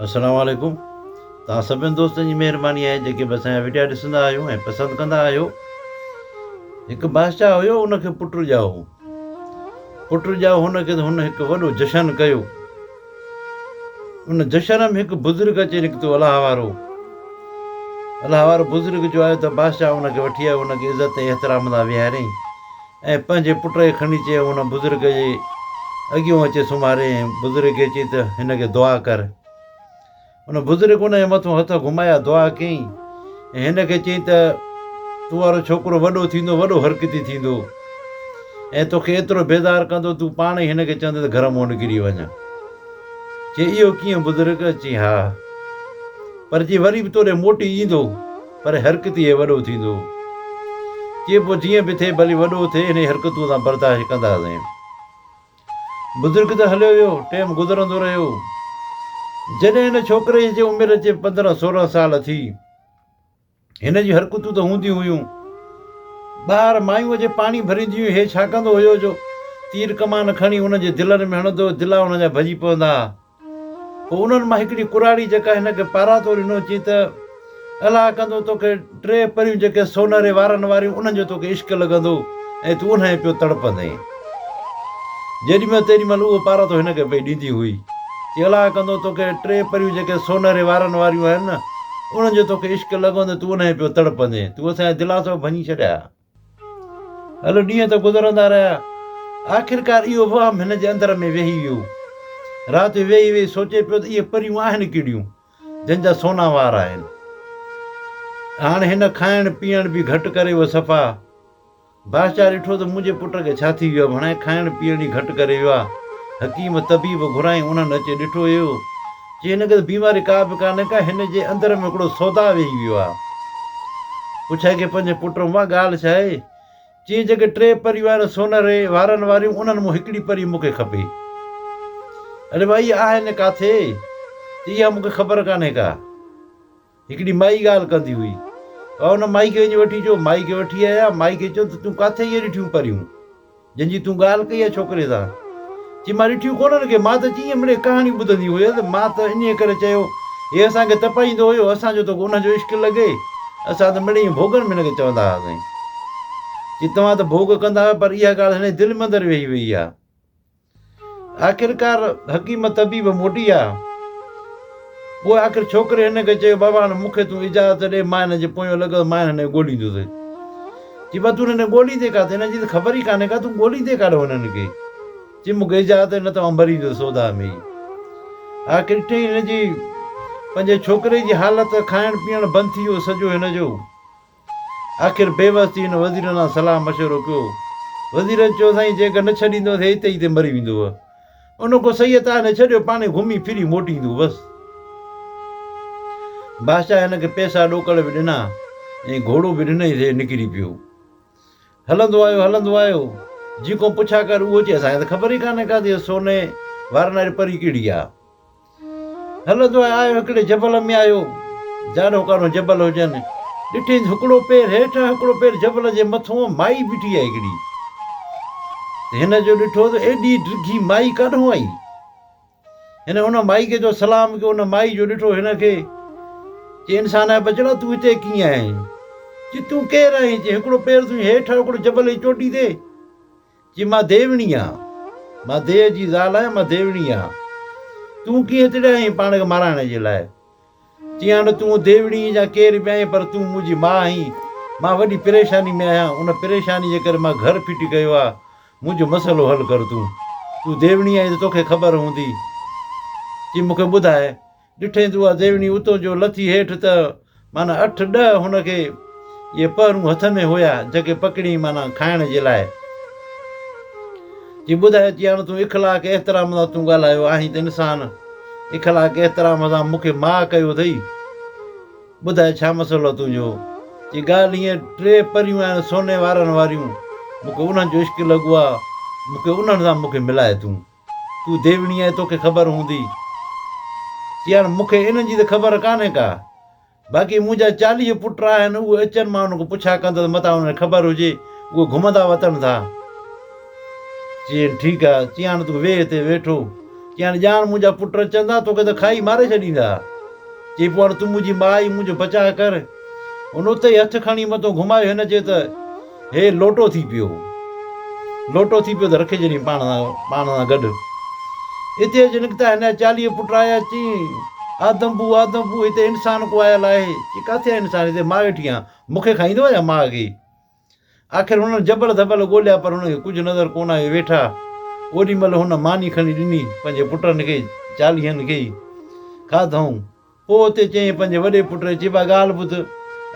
السلام عليڪم توهان سڀني دوستن جي مهرباني آهي جيڪي به اسان جا وڊيا ڏسندا آهيو ۽ پسند ڪندا آهيو هڪ بادشاهه هيو ان کي پٽ ڄائو پٽ ڄائو هن کي ته هن هڪ وڏو جشن ڪيو ان جشن ۾ هڪ بزرگ اچي نڪتو الله وارو الله وارو بزرگ جو آيو ته بادشاهه ان کي وٺي آيو ان کي عزت ۽ احترام سان ويهاريائين ۽ پنهنجي پٽ کي کڻي چيو ان بزرگ جي اڳيون اچي سمهاري ۽ بزرگ کي چئي ته هن کي دعا ڪر. ان بزرگ ان جي مٿون هٿ گهمايا دعا ڪيائين ۽ هن کي چيائين ته تو وارو ڇوڪرو وڏو ٿيندو وڏو حرڪتي ٿيندو ۽ توکي ايترو بيزار ڪندو تون پاڻ ئي هن کي چوندين ته گهر مون نڪري وڃ. چي اهو ڪيئن بزرگ؟ چي ها پر جي وري به توڏي موٽي ايندو. پر حرڪتي هي وڏو ٿيندو. چي پوء جيئن به ٿئي ڀلي وڏو ٿئي هن جي حرڪتون اسان برداشت ڪنداسين. بزرگ ته هليو ويو، ٽيم گذرندو رهيو. جڏهن هن ڇوڪري جي عمر اچي 15 16 سال ٿي. هن جون حرڪتون ته هونديون هيون. ٻاهر مايون اچي پاڻي ڀرينديون هيون، هي ڇا ڪندو هيو جو تير ڪمان کڻي انهن جي دلن ۾ هڻندو هو، دلا انهن جا ڀڄي پوندا ها. پوء انهن مان هڪڙي ڪراڙي جيڪا هن کي پاراتو ڏنو، چي ته، الله ڪندو توکي ٽي پريون جيڪي سونهري وارن واريون انهن جو توکي عشق لڳندو ۽ تون انهيء پيو تڙپندين. جيڏي مهل تيڏي مهل اهو پاراتو هن کي پئي ڏيندي هئي. چي، الله ڪندو توکي ٽي پريون جيڪي سونهري وارن واريون آهن نه، انهن جو توکي عشق لڳندو ۽ تون انهيء پيو تڙپندين. تون اسان جا دلاسا به ڀڃي ڇڏيا. هل ڏينهن ته گذرندا رهيا. آخرڪار اهو وهم هن جي اندر ۾ ويهي ويو. رات جو ويهي ويهي سوچي پيو ته اهي پريون آهن ڪهڙيون، جن جا سونا وار آهن. هاڻ هن کائڻ پيئڻ به گهٽ ڪري ويو صفا. بادشاهه ڏٺو ته منهنجي پٽ کي ڇا ٿي ويو آهي، هاڻي کائڻ پيئڻ ئي گهٽ ڪري ويو آهي. حڪيم طبيب گهرايائين، انهن اچي ڏٺو اهو. چي هن کي ته بيماري ڪا به ڪانهي ڪا، هن جي اندر ۾ هڪڙو سوداء ويهي ويو آهي. پڇائي کي پنهنجي پٽ مان ڳالهه ڇا آهي؟ چيائين جيڪي ٽي پريون آهن سونهري وارن واريون انهن مون هڪڙي پري مون کي کپي. اڙي ڀائي اهي آهن ڪاٿي؟ چي اها مون کي خبر ڪانهي ڪا. هڪڙي مائي ڳالهه ڪندي هئي. ان مائي کي وڃي وٺي اچو. مائي کي وٺي آيا. مائي کي چيو ته تون ڪاٿي اهي ڏٺيون پريون؟ جنهن جي تون ڳالهه ڪئي آهي ڇوڪري سان. چي مان ڏٺيون ڪونهن ڪي، مان ته چيئن مڙئي ڪهاڻي ٻڌندي هيس، مان ته انهيء ڪري چيو، هي اسان کي تپائيندو هيو، اسان جو ته ان جو عشق لڳي، اسان ته مڙئي ائين ڀوڳن ۾ هن کي چوندا هئاسين. چي توهان ته ڀوڳ ڪندا آهيو پر اها ڳالهه هن جي دل ۾ اندر ويهي ويئي آهي. آخرڪار حڪيم طبيب موٽي آيا. پوء آخر ڇوڪري هن کي چيو، بابا هاڻي مون کي تون اجازت ڏي، مان هن جي پويان لڳس، مان هن کي ڳوليندس. چي بابا تون هن کي ڳوليندين ڪاٿي؟ هن جي ته خبر ئي ڪانهي ڪا، تون ڳوليندين ڪاڏي هنن کي؟ چي مون کي اجازت ڏي، نه ته مان مري ويندس سوداء ۾ ئي. آخر ڏٺئي هن جي پنهنجي ڇوڪري جي حالت، کائڻ پيئڻ بند ٿي ويو سڄو هن جو. آخر بيوس ٿي هن وزيرن سان صلاح مشورو ڪيو. وزيرن چيو، سائين جيڪر نه ڇڏيندوس هي هتي ئي هتي مري ويندو. ان کان صحيح تان هن ڇڏيو پاڻهي گهمي ڦري موٽي ايندو بس. بادشاهه هن کي پئسا ڏوڪڙ به ڏنا ۽ گهوڙو به ڏنائينس هي نڪري پيو. هلندو آيو هلندو آيو جيڪو پڇا ڪر اهو چئي اسان کي ته خبر ئي ڪانهي ڪا ته هيء سوني وارن واري پري ڪهڙي آ. هلندو آيو آيو هڪڙي جبل ۾ آيو، جاڏو ڪاڏو جبل هجن، ڏٺئين ته هڪڙو پير هيٺ آهي هڪڙو پير جبل جي مٿون مائي بيٺي آهي هڪڙي. ته هن جو ڏٺو ته ايڏي ڊگهي مائي ڪاڏهون آئي. هن ان مائي کي جو سلام ڪيو ان مائي جو ڏٺو هن کي چي انسان جا ٻچڙا تون هتي ڪيئن آيا آهين؟ چي تون ڪير آهين؟ چي هڪڙو پير تنهنجو هيٺ آهي هڪڙو جبل جي چوٽي تي. چي مان ديوڻي آهيان. مان ديهه جي زال آهيان، مان ديوڻي آهيان. تون ڪيئن هتڙي آئين پاڻ کي مارائڻ جي لاء؟ چيائين هاڻ تون ديوڻي يا ڪير به آهين پر تون منهنجي ماء آهين. مان وڏي پريشاني ۾ آهيان، ان پريشاني جي ڪري مان گهر ڦٽي ڪيو آهي. منهنجو مسئلو حل ڪر تون. تون ديوڻي آهين ته توکي خبر هوندي. چي مون کي ٻڌاء. ڏٺئين ته اها ديوڻي اتون جو لٿي هيٺ ته معنيٰ اٺ ڏهه هن کي اهي پهرون هٿ ۾ هيا، جيڪي پڪڙيائين معنيٰ کائڻ جي لاء. چي ٻڌاء چي هاڻ تون اخلاق احترام سان تون ڳالهايو آهين ته انسان اخلاق احترام سان مون کي ماء ڪيو اٿئي. ٻڌاء ڇا مسئلو آهي تنهنجو؟ چي ڳالهه هيئن ٽي پريون آهن سوني وارن واريون، مون کي انهن جو عشق لڳو آهي، مون کي انهن سان مون کي ملاء تون. تون ديوڻي آهين توکي خبر هوندي. چي هاڻ مون کي انهن جي ته خبر ڪانهي ڪا. باقي منهنجا 40 پٽ آهن اهي اچن مان انهن کان پڇا ڪندس متان انهن کي خبر هجي اهي گهمندا وتن ٿا. چيائين ٺيڪ آهي. چي هاڻ تون ويهه هتي ويٺو. چي هاڻي ڄاڻ منهنجا پٽ اچندا، توکي ته کائي ماري ڇڏيندا. چي پوء هاڻي تون منهنجي ماء آهين، منهنجو بچاء ڪر. هن اتي ئي هٿ کڻي مٿو گهمايو، هن چيو ته هي لوٽو ٿي پيو. لوٽو ٿي پيو ته رکي ڇڏيائين پاڻ سان پاڻ سان گڏ. اتي اچي نڪتا هن جا 40 پٽ آيا، چي آدم بو آدم بو هتي انسان ڪو آيل آهي. چي ڪاٿي آهي انسان، هتي مان ويٺي آهيان، مون کي کائيندو يا ماء کي؟ آخر هنن جبل ڌٻل ڳوليا پر هنن کي ڪجهه نظر ڪونه آيو. ويٺا. اوڏي مهل هن ماني کڻي ڏني پنهنجي پٽن کي، چاليهن کي ئي. کاڌائون. پوء اتي چيائين پنهنجي وڏي پٽ کي، چي ڀاء ڳالهه ٻڌ،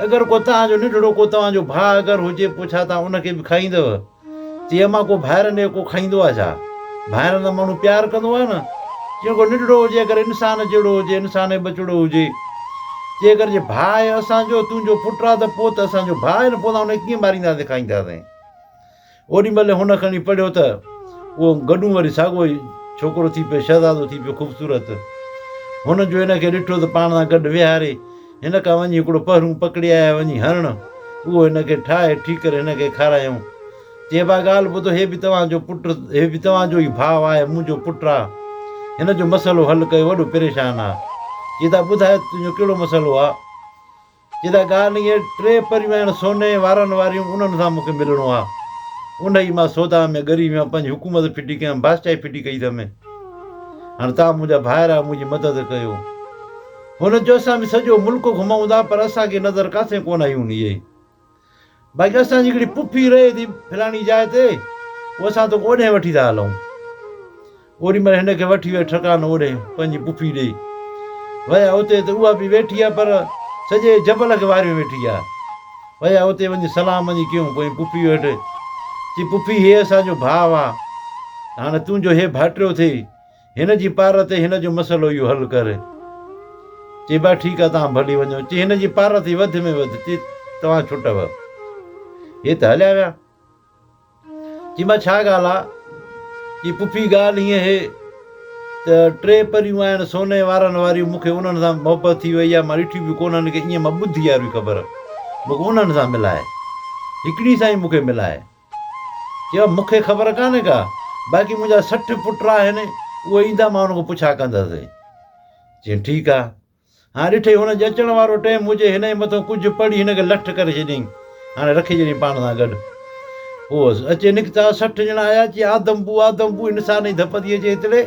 اگر ڪو توهان جو ننڍڙو ڪو توهان جو ڀاء اگر هجي پوء ڇا توهان ان کي به کائيندؤ؟ چي امان ڪو ڀائرن ڏي ڪو کائيندو آ ڇا؟ ڀائرن سان ماڻهو پيار ڪندو آ نه. چي ڪو ننڍڙو هجي اگر انسان جهڙو هجي، انسان جو ٻچڙو هجي. چي اگر جي ڀاء آهي اسان جو، تنهنجو پٽ آ ته پوء ته اسان جو ڀاء آهي نه پوء اسان ان کي ڪيئن مارينداسين کائينداسين. اوڏي مهل هن کڻي پڙهيو ته اهو گڏون وري ساڳيو ئي ڇوڪرو ٿي پيو، شهزادو ٿي پيو خوبصورت. هن جو هن کي ڏٺو ته پاڻ سان گڏ ويهاري هن کان وڃي هڪڙو پهرون پڪڙي آيا وڃي هرڻ، اهو هن کي ٺاهي ٺيڪ ڪري هن کي کارايائون. چي ڀاء ڳالهه ٻڌو هي به توهان جو پٽ هي به توهان جو ئي ڀاء آهي منهنجو پٽ آ. هن جو مسئلو حل ڪيو وڏو پريشان آ. چي ٿا ٻڌاء تنهنجو ڪهڙو مسئلو آ؟ چي ٿا ڳالهه ائين ٽي پريون آهن سوني وارن واريون انهن سان مون کي ملڻو آ. انهيء مان سوداء ۾ ڳري ويو آهيان پنهنجي حڪومت ڦٽي ڪيم بادشاهي ڦٽي ڪئي اٿم. هاڻ توهان منهنجا ڀائر آهيو منهنجي مدد ڪيو. هن چيو اسان به سڄو ملڪ گهمون ٿا پر اسان کي نظر ڪاٿي ڪونه آيون اهي. باقي اسان جي هڪڙي پڦي رهي ٿي فلاڻي جاء تي پوء اسان توکي اوڏهين وٺي ٿا هلون. اوڏي مهل هن کي وٺي ويا ٺڪانو اوڏهين پنهنجي پڦي ڏي. ويا اتي ته اها به ويٺي آ پر سڄي جبل کي واريون ويٺي آ. ويا اتي وڃي سلام وڃي ڪيون پوء پڦي وٽ. چي پڦي هي اسان جو ڀاء آ. هاڻي تنهنجو هي ڀائٽيو ٿئي. هن جي پار تي هن جو مسئلو اهو حل ڪر. چي با ٺيڪ آ توهان ڀلي وڃو. چي هن جي پار تي وڌ ۾ وڌ چي توهان ڇٽو. هي ته هليا ويا. چي مان ڇا ڳالهه آ؟ چي پڦي ڳالهه هيئن هي ته ٽي پريون آهن سوني وارن واريون مون کي انهن سان محبت ٿي وئي آ مان ڏٺيون به ڪونهن کي ائين مان ٻڌي آ روئي خبر مون کي انهن سان ملائي هڪڙي سان ئي مون کي ملائي. چيو، مون کي خبر ڪانهي ڪا، باقي منهنجا 60 پٽ آهن، اهي ايندا مان انهن کان پڇا ڪندس. چيائين، ٺيڪ آ. هاڻ ڏٺئي هن جي اچڻ وارو ٽيم هجي، هن جي مٿان ڪجهه پڙهي هن کي لٺ ڪري ڇڏيائين، هاڻي رکي ڇڏيائين پاڻ سان گڏ. پوء اچي نڪتا، 60 ڄڻا آيا، چي آدم بو، آدم بو، انسان جي ڌپ ٿي اچي هتڙي.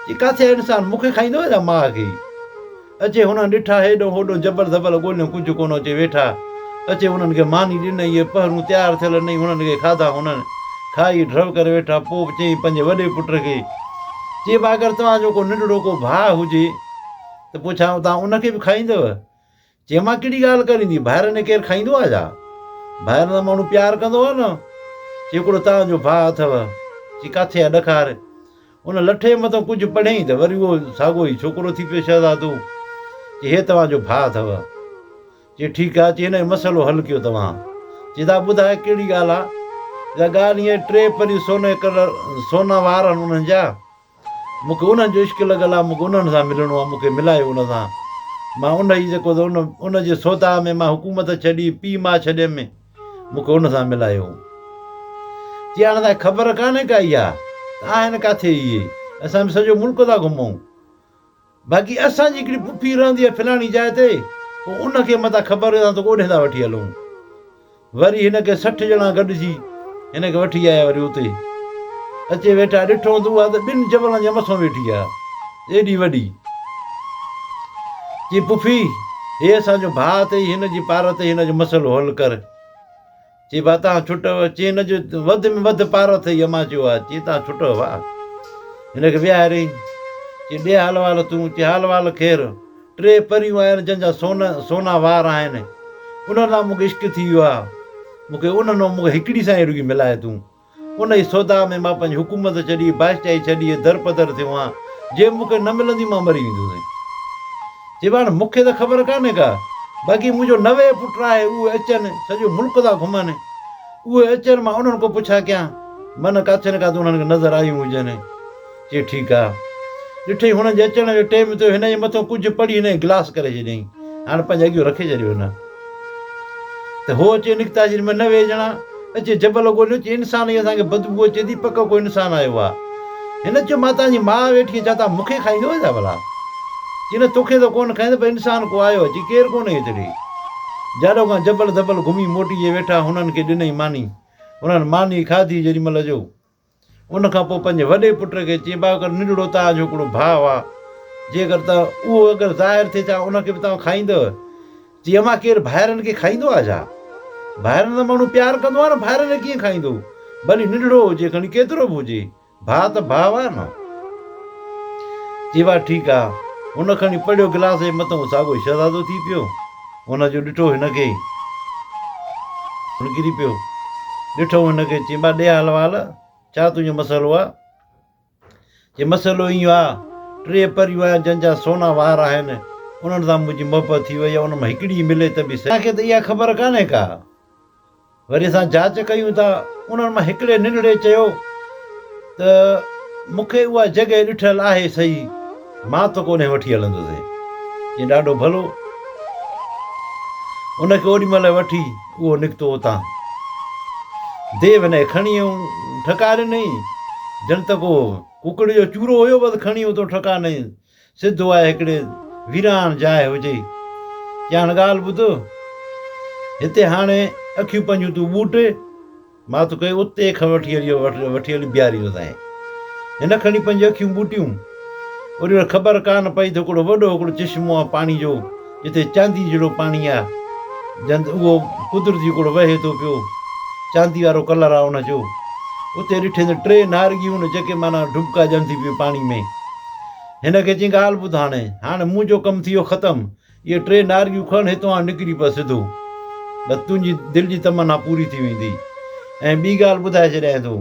چي ڪاٿي آهي انسان، مون کي کائيندو يا ماء کي؟ اچي هنن ڏٺا هيڏو هوڏو جبل ڌٻل ڳوليون ڪجهه ڪونه اچي ويٺا. اچي هنن کي ماني ڏنئي اهي پهرون تيار ٿيل نئي هنن کي کاڌا هنن کائي ڍؤ ڪري ويٺا پوء به چيائين پنهنجي وڏي پٽ کي چي ڀاء اگر توهان جو ڪو ننڍڙو ڪو ڀاء هجي ته پوء ڇا توهان ان کي به کائيندؤ؟ چي مان ڪهڙي ڳالهه ڪريندي ڀائرن کي ڪير کائيندو آهي ڇا؟ ڀائرن سان ماڻهو پيار ڪندو آهي نه. چي هڪڙو توهان جو ڀاء اٿئو. چي ڪاٿي آهي ڏکار. ان لٺي مٿان ڪجهه پڙهيائين ته وري اهو ساڳيو ئي ڇوڪرو ٿي پيو شهزادو. چي هي توهان جو ڀاء اٿئو. چي ٺيڪ آهي. چي هن جو مسئلو حل ڪيو توهان. چي دا ٻڌاء ڪهڙي ڳالهه آهي. چي دا ڳالهه هيئن ٽي پريون سوني ڪلر سونا وار آهن انهن جا. مون کي انهن جو عشق لڳل آهي مون کي انهن سان ملڻو آهي مون کي ملايو ان سان. مان ان ئي جيڪو ان ان جي سوداء ۾ مان حڪومت ڇڏي پيء ماء ڇڏيم. مون کي ان سان ملايو. چي هاڻ اسان کي خبر ڪانهي ڪا اها ته آهن ڪاٿي اهي. اسان به سڄو ملڪ ٿا گهمون. باقي اسان جي هڪڙي پڦي رهندي آهي فلاڻي جاء تي، پوء ان کي متان خبر هجي اسان توکي اوڏهين ٿا وٺي هلون. وري هن کي 60 ڄڻا گڏجي هن کي وٺي آيا وري اتي اچي ويٺا. ڏٺو ته اها ته ٻن جبلن جي مٿون ويٺي آهي، ايڏي وڏي. چي پڦي، هي اسان جو ڀاء اٿئي، هن جي پار اٿئي، هن جو مسئلو حل ڪر. چي ڀاء تان ڇٽو. چي هن جو وڌ ۾ وڌ پار اٿئي، امان چيو آ. چي تان ڇٽو ڀاء. هن کي ويهاريائين. چي ڏي حال وال تون. چي حال وال خير. ٽي پريون آهن جن جا سون سونا وار آهن. انهن سان مون کي عشق ٿي ويو آ. مون کي انهن مون کي هڪڙي سان ئي رڳي ملائي تون. انهيء سوداء ۾ مان پنهنجي حڪومت ڇڏي، بادشاهي ڇڏي، درپدر ٿيو آهيان. جي مون کي نه ملندي، مان مري ويندس. چيو، هاڻ مون کي ته خبر ڪانهي ڪا، باقي منهنجو 90 پٽ آهي، اهي اچن، سڄو ملڪ ٿا گهمن. اهي اچن، مان انهن کان پڇا ڪيان، من ڪاٿي نه ڪاٿي انهن کي نظر آيون هجن. چي، ٺيڪ آ. ڏٺئي هنن جي اچڻ جو ٽيم ٿيو، هن جي مٿو ڪجهه پڙهي هن کي گلاس ڪري ڇڏيائين. هاڻ پنهنجي اڳيون رکي ڇڏيو هن. ته هو اچي نڪتا جن ۾ 90 ڄڻا اچي جبل ڳوليو چي انسان جي اسان کي بدبوء اچي ٿي پڪ ڪو انسان آيو آ. هن چيو، مان توهان جي ماء ويٺي آهيان، ڇا توهان مون کي کائيندؤ ڇا ڀلا؟ چي، نه توکي ته ڪونه کائيندس پر انسان ڪو آيو آهي. چي، ڪير ڪونهي هتڙي. جاڏو کان جبل ڌبل گهمي موٽي جي ويٺا، هنن کي ڏنئي ماني. هنن ماني کاڌي جيڏي مهل جو ان کان پوء پنهنجي وڏي پٽ کي چيائين، ڀاء اگر ننڍڙو توهان جو هڪڙو ڀاء آ، جيڪر ته اهو اگر ظاهر ٿئي ڇا ان کي به توهان کائيندؤ؟ چي، امان ڪير ڀائرن کي کائيندو آ ڇا؟ ڀائرن سان ماڻهو پيار ڪندو آ نه، ڀائرن کي ڪيئن کائيندو؟ ڀلي ننڍڙو هجي کڻي ڪيترو به هجي، ڀاء ته ڀاء آ نه. چي، وا ٺيڪ آ. هن کڻي پڙهيو گلاس جي مٿئون ساڳو شهزادو ٿي پيو. هن جو ڏٺو هن کي. هن ڪري پيو. ڏٺو هن کي چي، وا ڏي حال احوال، ڇا تنهنجو مسئلو آ؟ چي مسئلو ايئن آ، ٽي پريون آهن جن جا سونا وار آهن، انهن سان منهنجي محبت ٿي وئي آ، انهن مان هڪڙي ئي ملي ته به سهي. اسان کي ته اها خبر ڪانهي ڪا. وري اسان جاچ ڪيون ٿا، انهن مان هڪڙي ننڍڙي چيو ته مون کي اها جڳهه ڏٺل آهي سهي، مان ته ڪونهي وٺي هلندس. چي ڏاڍو ڀلو. ان کي اوڏي مهل وٺي اهو نڪتو اتان. ديو هن کي کڻي ۽ ٺڪاء ڏنائين، ڄڻ ته ڪو ڪڪڙ جو چورو هيو، بس کڻي اتو ٺڪاء ڏنائين. سڌو آهي هڪڙي ويران جاء هجي. چي هاڻ ڳالهه ٻڌ، هتي هاڻي اکيون پنهنجون تون ٻوٽ. مان توکي اتي کان وٺي هلي وٺي هلي بيهاريندوسانء. هن کڻي پنهنجون اکيون ٻوٽيون. اوڏي مهل خبر ڪانه پئي ته هڪڙو وڏو هڪڙو چشمو آ پاڻي جو، جتي چاندي جهڙو پاڻي آ. جند اهو قدرتي هڪڙو وهي ٿو پيو. چاندي وارو ڪلر آ ان جو. اتي ڏٺين ته ٽي نارگيون جيڪي معنيٰ ڊبڪا ڏين ٿي پيون پاڻي ۾. هن کي چيائين ڳالهه ٻڌ هاڻي. هاڻي منهنجو ڪم ٿي ويو ختم. اهي ٽي نارگيون کڻ هتان هاڻ نڪري پئه سڌو. بس تنهنجي دل جي تمنا پوري ٿي ويندي. ۽ ٻي ڳالهه ٻڌائي ڇڏيانء ٿو.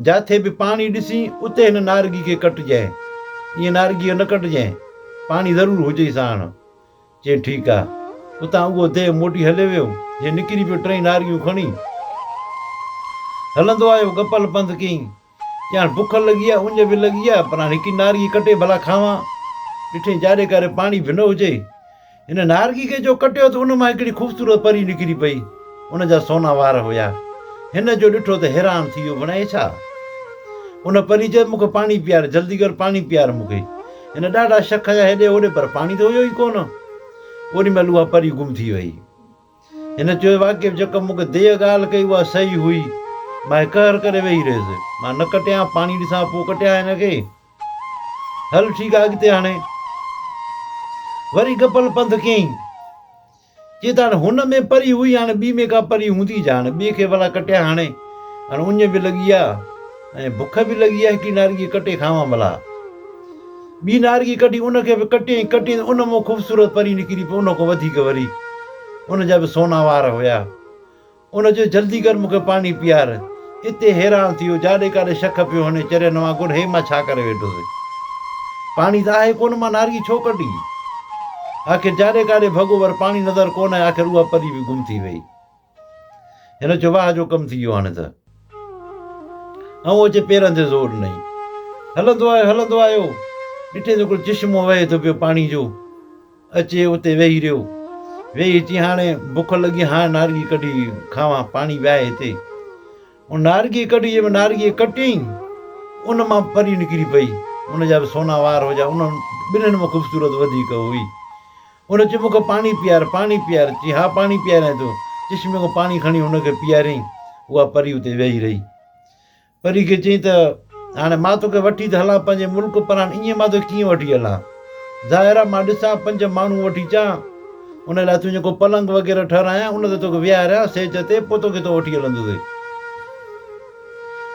جاٿي به پاڻي ڏسين اتي هن نارگي کي ڪٽجانء. ائين نارگيء نه ڪٽجانء. پاڻي ضرور هجئي ساڻ. چيائين ٺيڪ آ. اتان اهو ديهه موٽي هليو ويو. هي نڪري پيو ٽئي نارگيون کڻي. هلندو آيو ڳپل پنڌ ڪيائين. چي هاڻ بک لڳي آ، اڃ به لڳي آ، پر هاڻ هڪي نارگي ڪٽي ڀلا کاوان. ڏٺئين جاڏي ڪاري پاڻي به نه هجي. هن نارگي کي جو ڪٽيو ته ان مان هڪڙي خوبصورت پري نڪري پئي. ان جا سونا وار هيا. هن جو ڏٺو ته حيران ٿي ويو، بڻائي ڇا؟ ان پري چيس، مون کي پاڻي پيار، جلدي ڪر پاڻي پيار مون کي. هن ڏاڍا شڪ کنيا هيڏي هوڏي پر پاڻي ته هيو ئي ڪونه. اوڏي مهل اها پري گم ٿي وئي. هن چيو، واقف جيڪا مون کي ديهه ڳالهه ڪئي اها صحيح هئي. مان هي قهر ڪري ويهي رهيس. مان نه ڪٽيان، پاڻي ڏسان پوء ڪٽيان هن کي. هل ٺيڪ آ اڳتي هاڻي. وري ڳپل پنڌ ڪيائين. چي ته هاڻي هن ۾ پري هئي هاڻي ٻي ۾ ڪا پري هوندي ڇا هاڻي ٻي کي ڀلا ڪٽيان هاڻي. هاڻي اڃ به لڳي آ ۽ بک به لڳي آ هڪڙي نارگي ڪٽي کاوان ڀلا. ٻي نارگي ڪڍي ان کي به ڪٽيائين ڪٽيائين ته ان مان خوبصورت پري نڪري پئي ان کان وڌيڪ وري ان جا به سونا وار هيا. ان چيو جلدي ڪر مون کي پاڻي پيار. اتي حيران ٿي ويو جاڏي ڪاڏي شک پيو هڻي چرين وانگر هي مان ڇا ڪري ويٺس. پاڻي ته آهي ڪونه مان نارگي ڇو ڪڍي. آخر جاڏي ڪاڏي ڀڳو پر پاڻي نظر ڪونه آيو آخر اها پري به گم ٿي وئي. هن چيو واهه جو ڪم ٿي ويو هاڻي ته. ائون اچي پيرن تي زور ڏنائين. هلندو آيو هلندو آيو. ڏٺي ته هڪڙو چشمو وهي ٿو پيو پاڻي جو. اچي اتي ويهي رهيو. ويهي چي هاڻي بک لڳي هاڻي نارگي ڪڍي کاوان پاڻي به آهي هتي. ان نارگي ڪڍي جنهن ۾ نارگي ڪٽيائين ان مان پري نڪري پئي. ان جا به سونا وار هجا انهن ٻنهين مان خوبصورت وڌيڪ هئي. هن چيو، مون کي پاڻي پيار، پاڻي پيار. چيائين، ها پاڻي پياريان ٿو. چشمي کان پاڻي کڻي هن کي پياريائين. اها پري اتي ويهي رهي. پري کي چيائين ته، هاڻي مان توکي وٺي ته هلان پنهنجي ملڪ پر هاڻي ائين مان توکي ڪيئن وٺي هلان؟ ظاهر آهي مان ڏسان پنج ماڻهو وٺي اچان، ان لاء تنهنجو ڪو پلنگ وغيره ٺهرايان، ان تي توکي ويهاريان سيج تي، پوء توکي ٿو وٺي هلندس.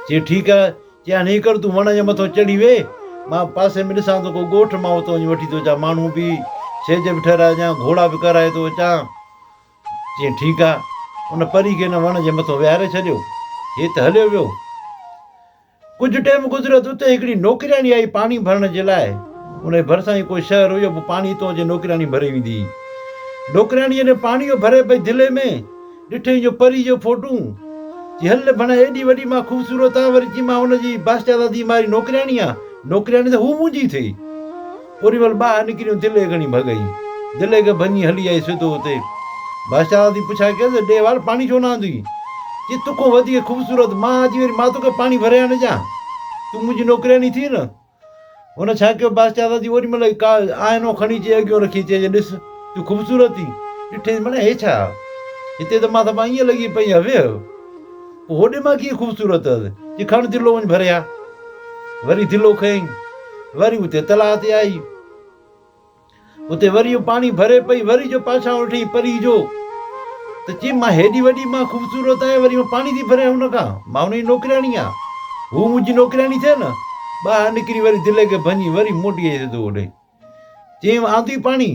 چيائين، ٺيڪ آهي. چيائين، هيئن ڪر تون وڻ جي مٿو چڙهي ويهه، مان پاسي ۾ ڏسان ٿو ڪو ڳوٺ، مان اتان وڃي وٺي ٿو اچان، ماڻهو به سيج به ٺهرائي اچان، گهوڙا به ڪرائي ٿو اچان. چيائين، ٺيڪ آ. ان پري کي هن وڻ جي مٿو ويهاري ڇڏيو. هي ته هليو ويو. ڪجهه ٽيم گذريو ته اتي هڪڙي نوڪرياڻي آئي پاڻي ڀرڻ جي لاء. ان جي ڀرسان ئي ڪو شهر هيو، پوء پاڻي اتان اچي نوڪرياڻي ڀري ويندي هئي. نوڪرياڻي جڏهن پاڻي ڀري پئي دلي ۾، ڏٺئي جو پري جو فوٽو. چي هل ڀڻ ايڏي وڏي مان خوبصورت آن وري چي مان ان جي بادشاهزادي ماري نوڪرياڻي آن. نوڪرياڻي ته هو منهنجي ٿئي. اوڏي مهل ٻاهر نڪري ۽ دلي کڻي ڀڳئي. دلي کي ڀڃي هلي آئي سڌو اتي. بادشاهزادي پڇا ڪيس، ڏي وار پاڻي ڇو نه آندوئي؟ چي توکون وڌيڪ خوبصورت مان آن چي وري مان توکي پاڻي ڀري آڻي ڏيان. تون منهنجي نوڪرياڻي ٿي نه. هن ڇا ڪيو بادشاهه زادي اوڏي مهل ئي ڪا آئينو کڻي اچي اڳيون رکي چئي ڏس تون خوبصورت ٿي. ڏٺئي مڙئي هي ڇا؟ هتي ته مان صفا ائين لڳي پئي آهيان ويهه. پوء هوڏي مان ڪيئن خوبصورت هئس؟ چي کڻ دلو وڃ ڀري آ. وري دلو کنيائين. وري اتي تلاء تي آئي. اتي وري اهو پاڻي ڀري پئي، وري جو پاڇائون ڏٺئي پري جو ته چي مان هيڏي وڏي مان خوبصورت آهيان وري مان پاڻي ٿي ڀريان هن کان، مان هن جي نوڪرياڻي آهيان، هو منهنجي نوڪرياڻي ٿئي نه. ٻاهر نڪري وري دلي کي ڀڃي وري موٽي آئي سڌو هوڏي. چيائين آندي پاڻي؟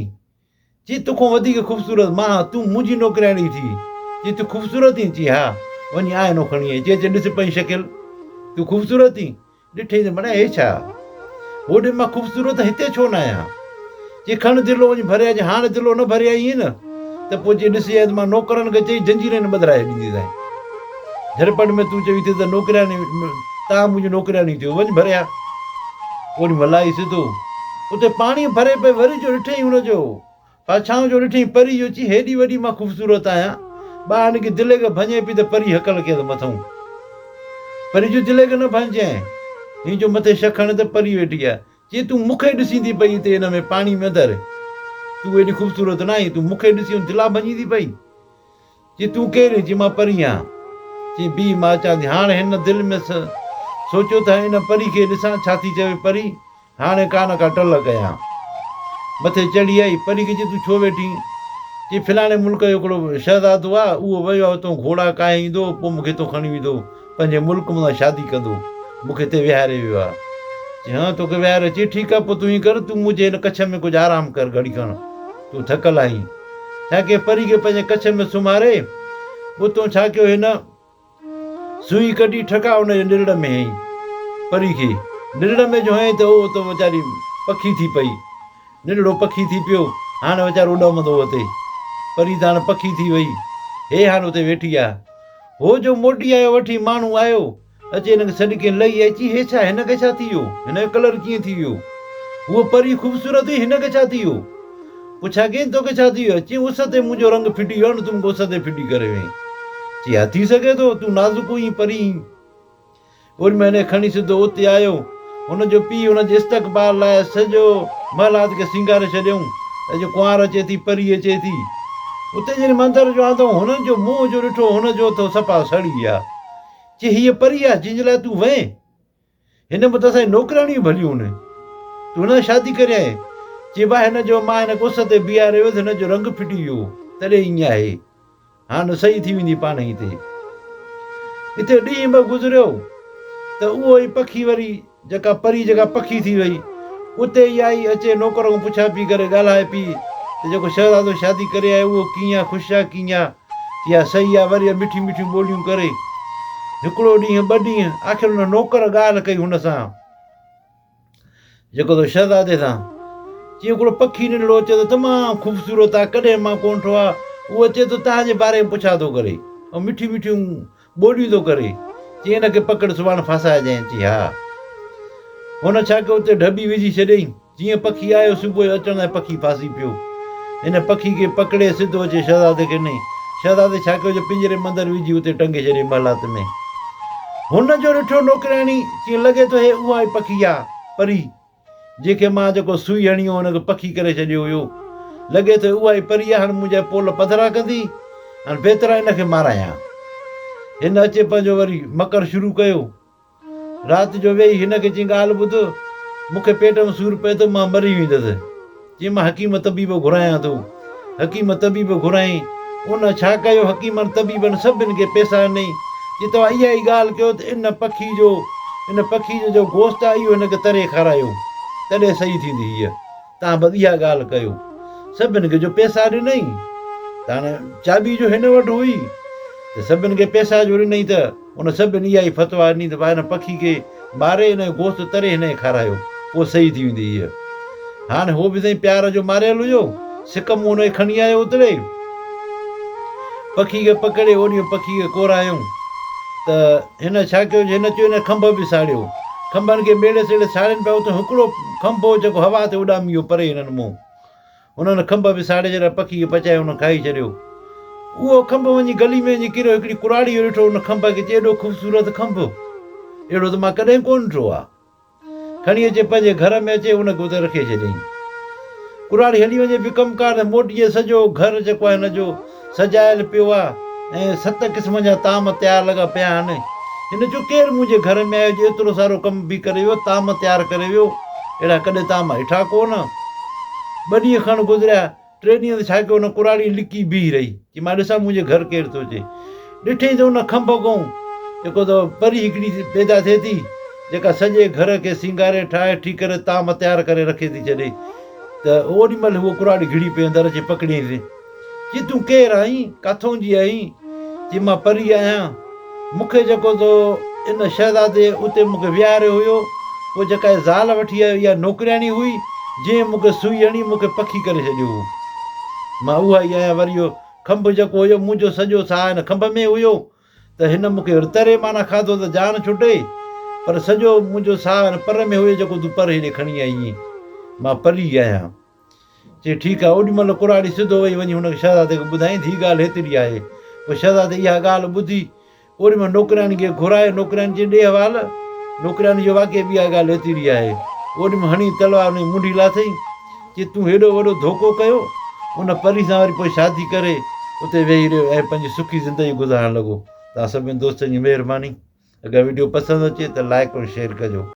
چي توکان وڌيڪ خوبصورت مان آهيان، تون منهنجي نوڪرياڻي ٿي. چي تون خوبصورت آهين؟ چي ها. وڃي آئينو کڻي آئي. چي اچ ڏس پنهنجي شڪل، تون خوبصورت آهين؟ ڏٺئي ته مڙئي هي ڇا؟ هوڏي مان خوبصورت هتي ڇو نه آهيان؟ چي کڻ دلو وڃ ڀري اچ، هاڻ دلو نه ڀري آئين نه ته پوء جي ڏسجانء ته مان نوڪرن کي چئي جنجيرن ٻڌرائي ڏينديسانء. جهڙپٽ ۾ تون چوين ٿي ته نوڪرياڻي تان منهنجي نوڪرياڻي ٿيو، وڃ ڀري آ. اوڏي مهل آئي سڌو اتي پاڻي ڀري پئي وري جو ڏٺئي هن جو پاڇائون جو ڏٺئين پري جو چي هيڏي وڏي مان خوبصورت آهيان. ٻانهن کي دلي کي ڀڃي پئي ته پري هڪل ڪيس مٿئون. پري جو دلي کي نه ڀڃجانء. هين جو مٿي شڪ هڻي ته پري ويٺي آهي. چي تون مون کي ڏسين ٿي پئي هتي هن ۾ پاڻي ۾ اندر. تون ايڏي خوبصورت نه آهين. تون مون کي ڏسي دلا ڀڃين ٿي پئي. چي تون ڪير آهين؟ چي مان پري آهيان. چي بيهه مان اچان ٿي. هاڻ هن دل ۾ سوچيو ته هن پري کي ڏسان ڇا ٿي چوي پري. هاڻي ڪا نه ڪا ٽل ڪيان. مٿي چڙهي آئي. پري کي چي تون ڇو ويٺين؟ چي فلاڻي ملڪ جو هڪڙو شهزادو آ، اهو ويو آ اتون گهوڙا ڪاهي ايندو، پوء مون کي اتون کڻي ويندو، پنهنجي ملڪ مون سان شادي ڪندو. مون کي هتي ويهاري ويو آ. چي هان توکي ويهاري؟ چي ٺيڪ آ، پوء تون ائين ڪر، تون منهنجي هن ڪڇ ۾ ڪجهه آرام ڪر گهڙي کن، تون ٿڪل آهين. ڇا ڪيائين پري کي پنهنجي ڪڇ ۾ سمهاري، اتون ڇا ڪيو هن؟ سوئي ڪڍي ٺڪا ان جي نرڙ ۾ هنئي. پري کي نرڙ ۾ جو هنئي ته اهو ته ويچاري پکي ٿي پئي. ننڍڙو پکي ٿي پيو. هاڻ ويچارو اڏامندو اتي. پري ته هاڻ پکي ٿي وئي. هي هاڻ اتي ويٺي آ. هو جو موٽي آيو وٺي ماڻهو آيو. اچي هن کي سڏ ڪين لهي آئي چي هي ڇا هن کي ڇا ٿي ويو؟ هن جو ڪلر ڪيئن ٿي ويو؟ هوء پري خوبصورت هئي هن کي ڇا ٿي ويو؟ پڇا ڪيائين، توکي ڇا ٿي ويو؟ چيائين، اس تي منهنجو رنگ ڦٽي ويو آهي نه تون مون کي اس تي ڦٽي ڪري وئين. چي، ها ٿي سگهي ٿو، تون نازڪ هئين، پري هئين. اوڏي مهل هن کي کڻي سڌو اتي آيو. هن جو پيء هن جي استقبال لاء سڄو محلات کي سينگاري ڇڏيائون ته اڄ ڪنوار اچي ٿي، پري اچي ٿي. اتي جڏهن مندر جو آندائون، هنن جو منهن جو ڏٺو، هن جو ته صفا سڙي ويا. چي، هيء پري آهي، جنهن جي لاء تون وئين؟ هن ۾ ته اسان جون نوڪرياڻيون ڀليون هن. تون هن سان شادي ڪري آئين. چي ڀاء هن جو مان هن کي اس تي بيهاري ويس هن جو رنگ ڦٽي ويو تڏهن ائين آهي. هاڻ صحيح ٿي ويندي پاڻهي تي. اتي ڏينهن ٻه گذريو ته اهو ئي پکي وري جيڪا پري جيڪا پکي ٿي وئي اتي ئي آئي اچي نوڪر کان پڇا پي ڪري ڳالهائي پي ته جيڪو شهزادو شادي ڪري آيو اهو ڪيئن آ خوش آ ڪيئن آ. اها صحيح آ وري مٺيون مٺيون ٻوليون ڪري هڪڙو ڏينهن ٻه ڏينهن آخر ان نوڪر ڳالهه ڪئي هن سان جيڪو تو شهزادي سان چي هڪڙو پکي ننڍڙو اچي ٿو تمام خوبصورت آ ڪڏهن مان ڪونه ٺو آ اهو اچي ٿو تهان جي باري ۾ پڇا ٿو ڪري ۽ مٺيون مٺيون ٻوليون ٿو ڪري چي هن کي پڪڙ سڀاڻ ڦاسائجانء چي ها هن ڇا ڪيو اتي ڍٻي وجهي ڇڏيائين جيئن پکي آيو، صبح جو اچڻ سان پکي ڦاسي پيو. هن پکي کي پڪڙي سڌو اچي شهزادي کي ڏنائين. شهزادي ڇا ڪيو جو پڃري ۾ اندر وجهي اتي ٽنگي ڇڏيائين محلات ۾. هن جو ڏٺو نوڪرياڻي، چيائين لڳي ٿو هي اها ئي پکي آ، پري، جنهن کي مان جيڪو سوئي هڻي هن کي پکي ڪري ڇڏيو هيو. لڳي ٿو اها ئي پري آ، هاڻ منهنجا پول پڌرا ڪندي، هاڻ بهتر آ ان کي مارايان. هن اچي پنهنجو وري مڪر شروع ڪيو. رات جو ويهي هن کي چيائين ڳالهه ٻڌ، مون کي پيٽ ۾ سور پئي ٿو، مان مري ويندس. چيائين مان حڪيم طبيب گهرايان ٿو. حڪيم طبيب گهرايائين. ان ڇا ڪيو حڪيمن طبيبن سڀن کي پئسا ڏنائين. چي توهان اها ئي ڳالهه ڪيو ته ان پکي جو ان پکي جو جو گوشت آهي اهو هن کي تري کارايو تڏهن صحيح ٿيندي هيء. توهان بس اها ڳالهه ڪيو. سڀن کي جو پئسا ڏنائين ته هاڻي چاٻي جو هن وٽ هئي ته سڀن کي پئسا جو ڏنائين ته ان سڀن اها ئي فتويٰ ڏني ته ڀاء هن پکي کي ماري هن جو گوشت تري هن کي کارايو پوء صحيح ٿي ويندي هيء. هاڻ هو به سائين پيار جو ماريل هيو. سڪ مون هن کي کڻي آيو اتڙي پکي کي پڪڙي اوڏيون پکي کي ڪورايائون ته هن ڇا ڪيو جو هن چيو هن کنڀ به ساڙيو. کنڀن کي ميڙي سيڙي ساڙين پيا اتي هڪڙو کنڀ هو جيڪو هوا تي اڏامي ويو پري هنن منهن. هنن کنڀ به ساڙي ڇڏيا، پکي کي پچائي هن کائي ڇڏيو. اهو کنڀ وڃي گلي ۾ وڃي ڪريو. هڪڙي ڪراڙيء ڏٺو ان کنڀ کي، چي ايڏو خوبصورت کنڀ! اهڙو ته مان ڪڏهن ڪونه ڏٺو آ. کڻي اچي پنهنجي گهر ۾ اچي ان کي اتي رکي ڇڏيائين. ڪراڙي هلي وڃي پئي ڪم ڪار تي موٽي اچي سڄو گهر جيڪو آهي هن جو سجايل پيو آ ۽ ست قسمن جا طعام تيار لڳا پيا آهن. هن چيو ڪير منهنجي گهر ۾ آيو جو ايترو سارو ڪم به ڪري ويو، طعام تيار ڪري ويو، اهڙا ڪڏهن طعام ڏٺا ڪو نه. ٻه ڏينهن کن گذريا، ٽي ڏينهن ته ڇا ڪيو ان ڪراڙي لڪي بيهي رهي چي مان ڏسان منهنجي گهر ڪير ٿو اچي. ڏٺئي ته ان کنڀ کان جيڪو ته پري هڪڙي پيدا ٿئي ٿي جيڪا سڄي گهر کي سينگاري ٺاهي ٺيڪ ڪري طعام تيار ڪري رکي ٿي ڇڏي ته اوڏي مهل هوء ڪراڙي گهڙي پئي اندر اچي پڪڙيائينس. چي تون ڪير آهين؟ ڪاٿئون جي آهين؟ چي مان پري آهيان. مون کي جيڪو تو ان شهزادي اتي مون کي ويهاريو هيو، پوء جيڪا هي زال وٺي آيو اها نوڪرياڻي هئي، جنهن مون کي سوئي هڻي مون کي پکي ڪري ڇڏيو هو. مان اها ئي آهيان. وري اهو کنڀ جيڪو هيو، منهنجو سڄو ساهه ان کنڀ ۾ هيو ته هن مون کي تري معنيٰ کاڌو ته جان ڇٽي، پر سڄو منهنجو ساهه ان پر ۾ هيو جيڪو تون پر هيڏي کڻي آئي هئين. مان پري آهيان. چي ٺيڪ آهي. اوڏي مهل ڪراڙي سڌو وئي وڃي هن کي شهزادي کي ٻڌايائين ته هي ڳالهه هيتري آهي. پوء شهزادي اها ڳالهه ٻڌي اوڏي مهل نوڪرياڻي کي گهرائي نوڪرياڻي چيس ڏي حوال. نوڪرياڻي چيو واقعي به اها ڳالهه هيتري آهي. اوڏي مهل هڻي تلوار هن جي منڍي لاٿئين. چي تون هيڏو وڏو ڌوڪو ڪيو. ان پري سان وري پوء شادي ڪري اتي ويهي رهيو ۽ پنهنجي سکي زندگي گذارڻ لڳو. توهان سڀني دوستن جي مهرباني. اگر وڊيو پسند اچي ته لائيڪ ۽ شيئر ڪجو.